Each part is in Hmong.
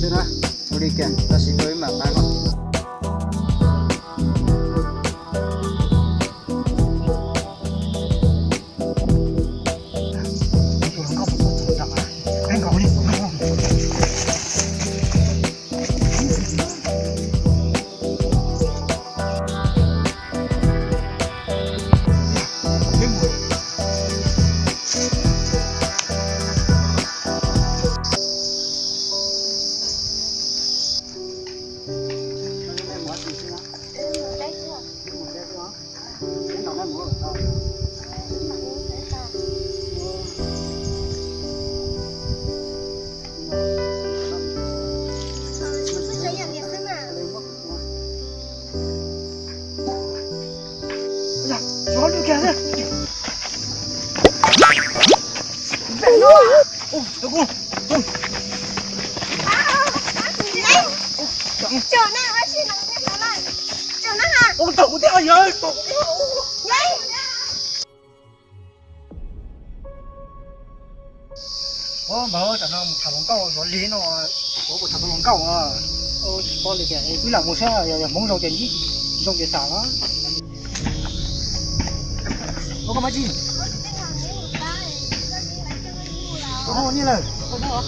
Ua li cas tau siv tau ib mam qab ko. Ua npawg, tam no mus tham hluas nkauj zov li no, kuv kuj tham hluas nkauj. Wb lam mus saib yog Hmoob zoo ces ntsib, zoo ces tham los. Ua koj Mab Tsis, ua nyiaj lawm.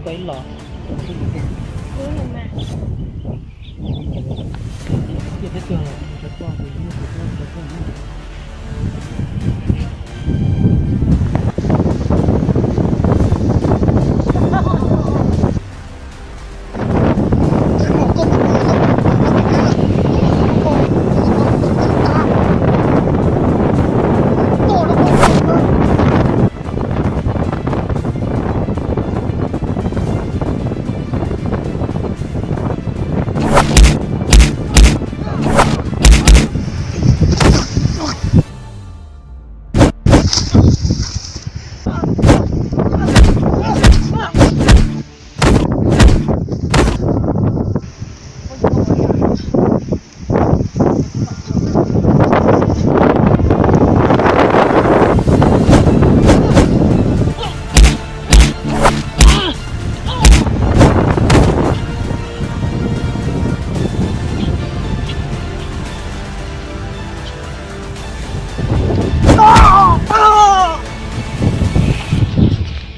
Pais los.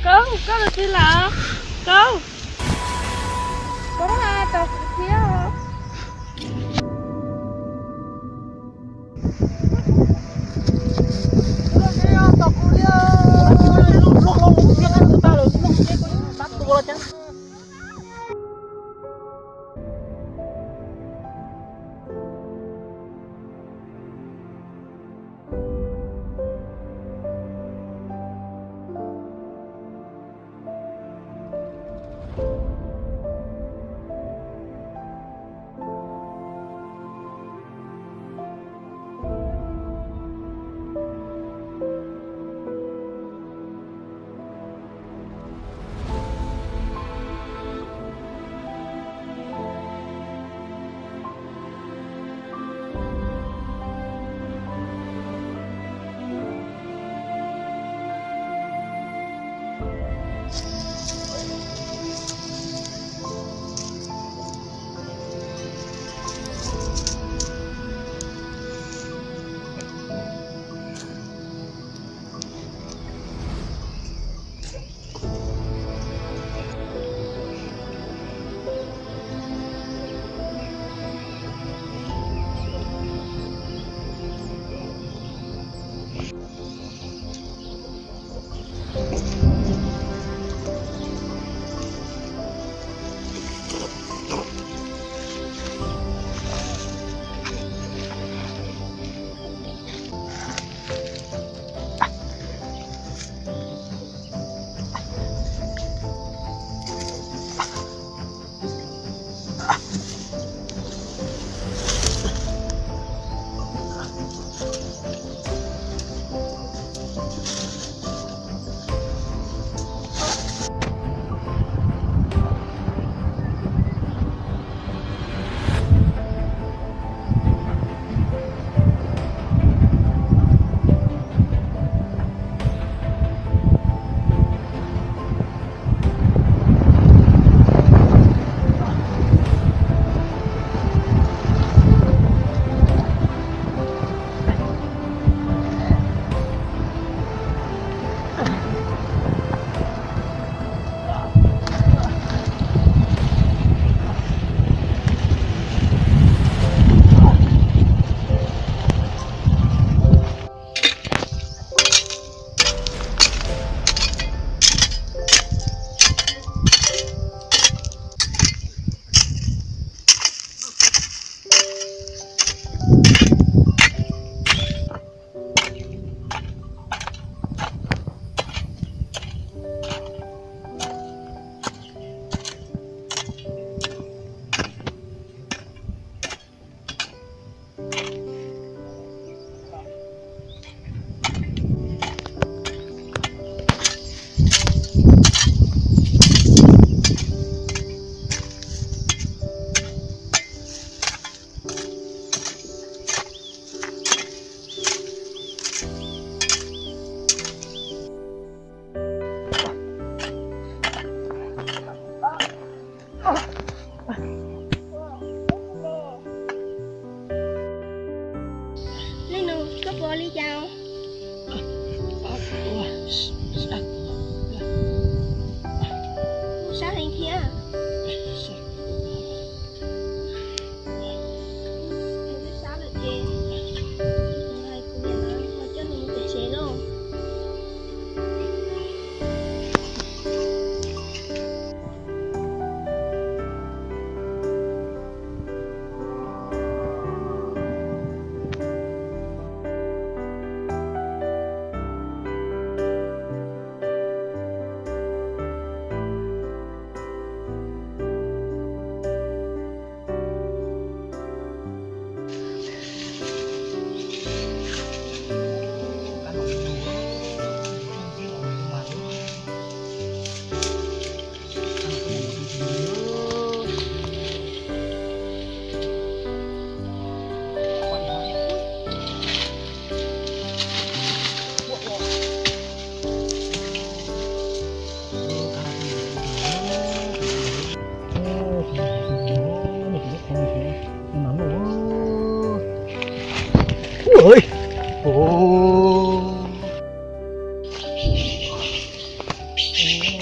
Koj, koj los tsis lawm, koj. Koj tau kuv thiab. Leej nus, koj puas ua li cas? Sab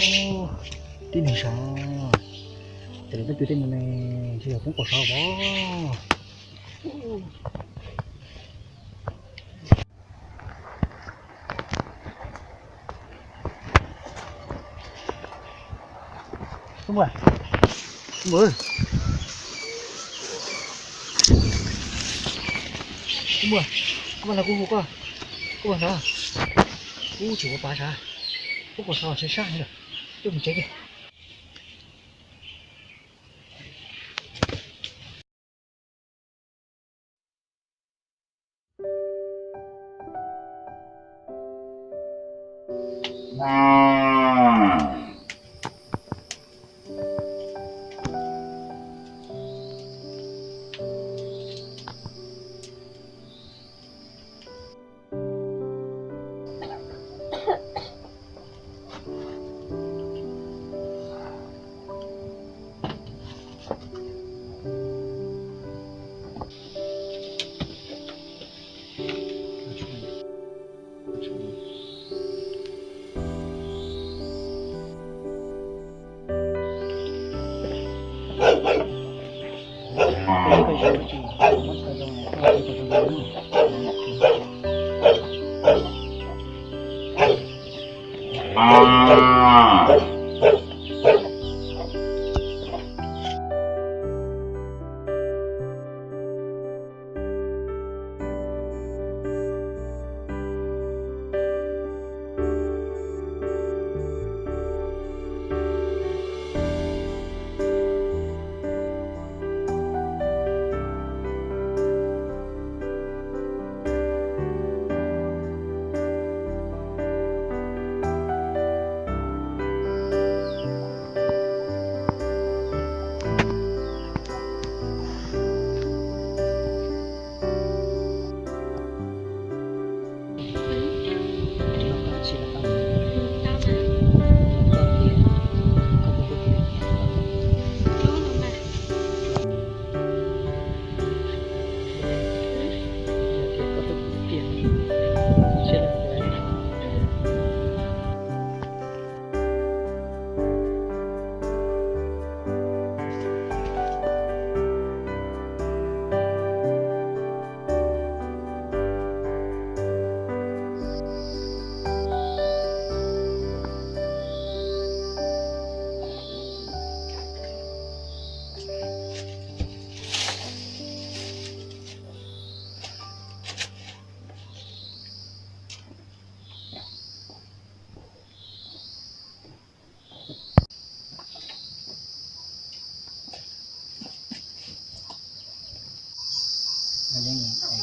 Tib neeg sav, cas lawv tej twg tej mus ne, ntshe yog poob kaum sawv os. Tub Npuag, Tub Npuag, Tub Npuag, koj mas los kuv hu koj, koj puas hnov? Ub, tsis ua pa sav, poob kaum sawv ntshe sab heev lawm, coj mus tsev kiag.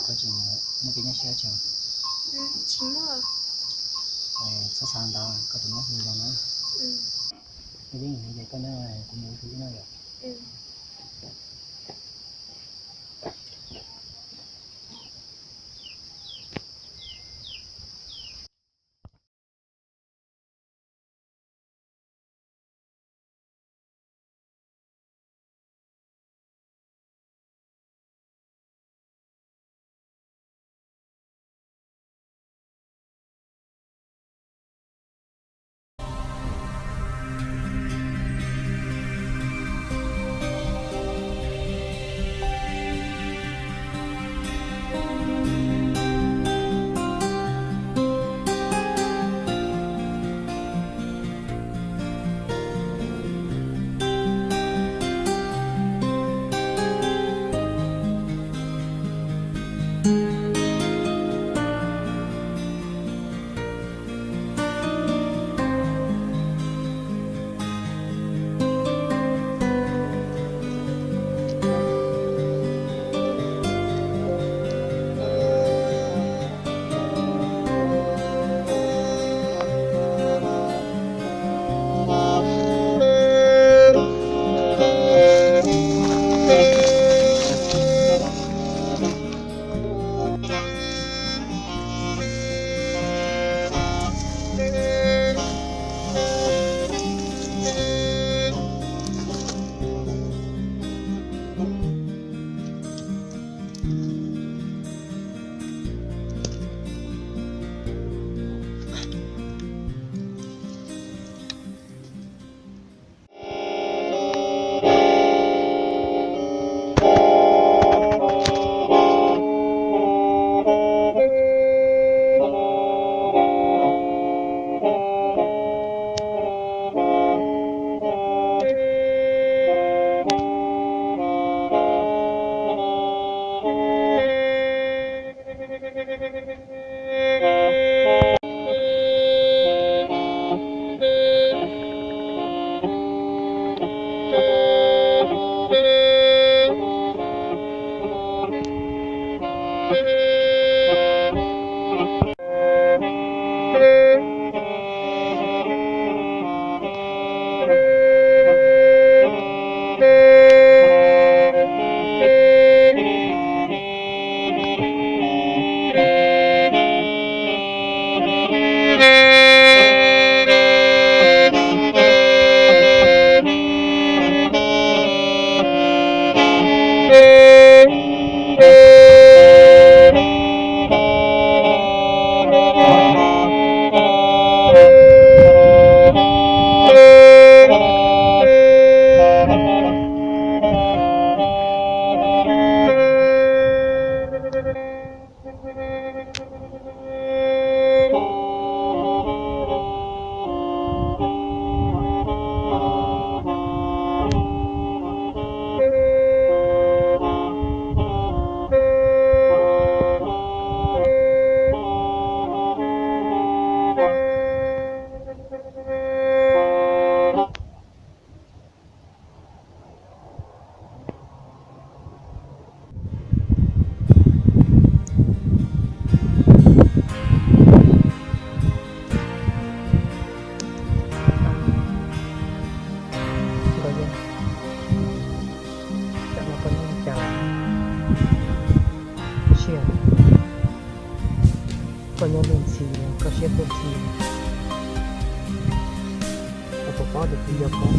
Koj tsis muaj kev nyuaj siab tso. Txhob xav ntau, koj tus mob hu zoo na. Koj yeej hais tias koj nyob, kuv mus ib hnub no yom. Koj siab tuaj khi, koj puas paub tias kuv yog koj?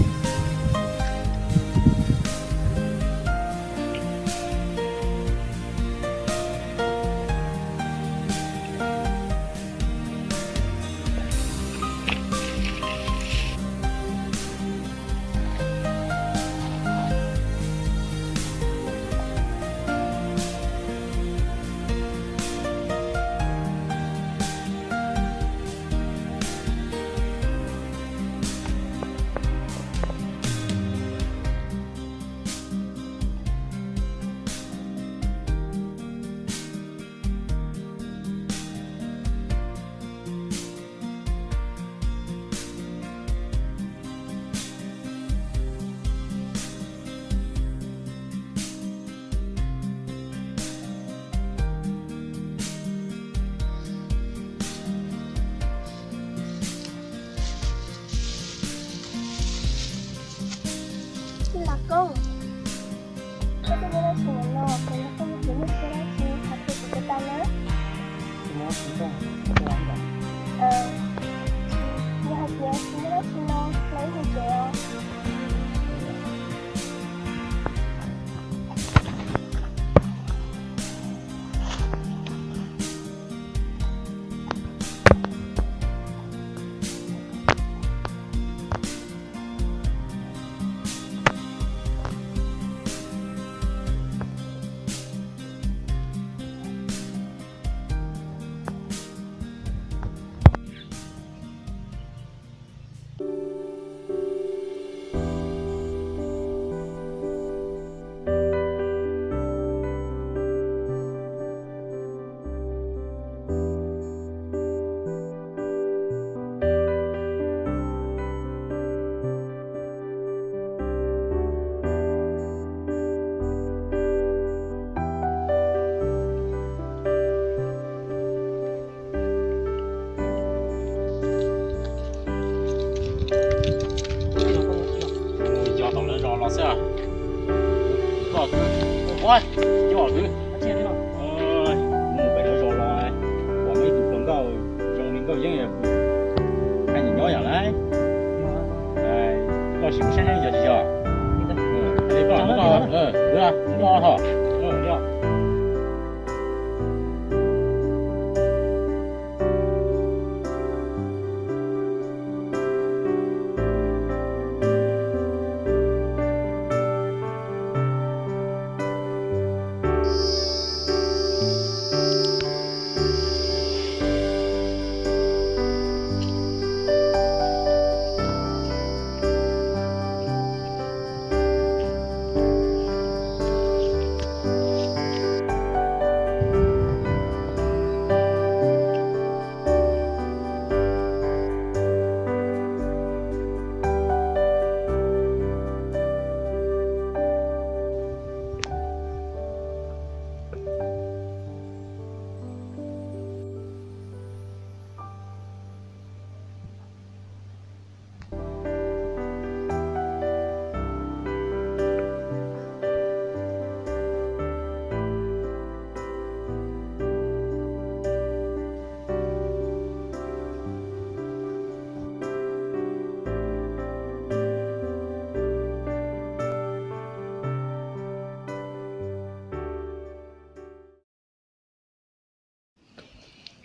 Lam Koob, koj twb muaj dab tsi ntau no, koj muaj tsiab muaj txhua dab tsi qhia kuv puas tau na? Yog hais tias tsis muaj dab tsi no, los wb mus tsev os. Yog tom lawv zos los xwb. Koj twb, ua, yog twb, mus pem lawv zos los, pom muaj ib tug hluas nkauj zoo li Nkauj Yeeb, kuv pheej nyiam nyob yam lawm. Koj sim mus saib saib yog tsis yog. Koj, koj, koj,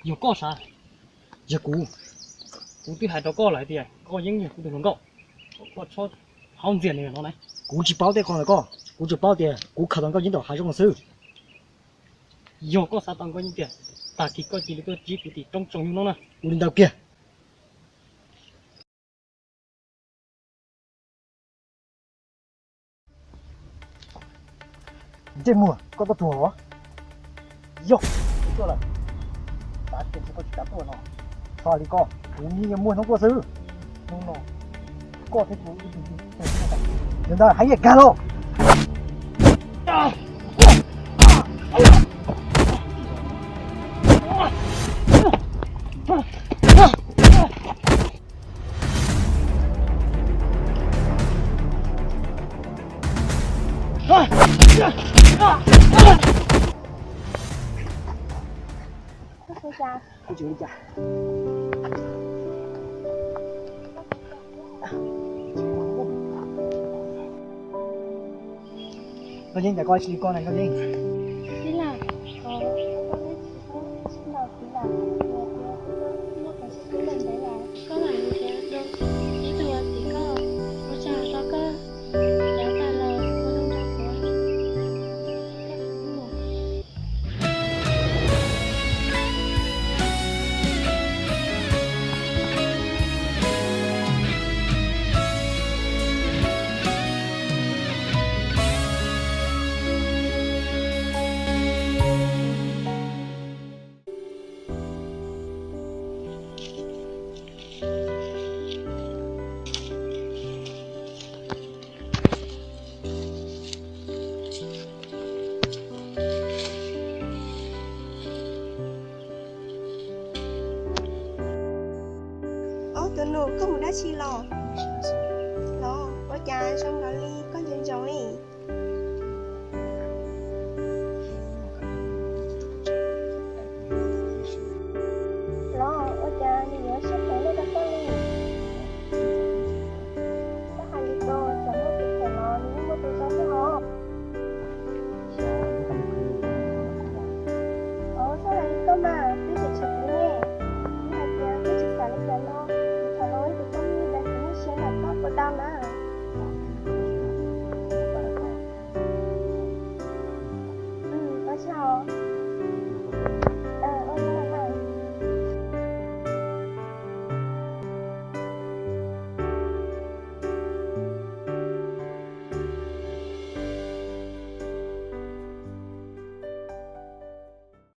Yog koj sav? Yog kuv. Kuv twb hais rau koj lawm hais tias Nkauj Yeeb yog kuv tus hluas nkauj, koj txhob haub ntxias nws no na. Kuv tsis paub tej qho ntawm koj, kuv tsuas paub tias kuv khaws tau Nkauj Yeeb tom hav zoov xwb. Yog koj xav tau Nkauj Yeeb tiag, tag kis koj cia li tuaj ntsib kuv tim roob tsaus nyuj no na. Ua li ntawd kiag. Ntsej muag, koj tuaj tuag los? Yog, kuv tuaj lawm. Xav tias koj tsis kav tuaj no. Txhob li koj, kuv yeej yuav muaj hnub tuaj xwb. Hnub no koj thiab kuv ib tug, ntawd hais nyias kag los. Koj puas Kuv tsis ua li cas. Nkauj Yeeb, cas koj tsis li koj na Nkauj Yeeb?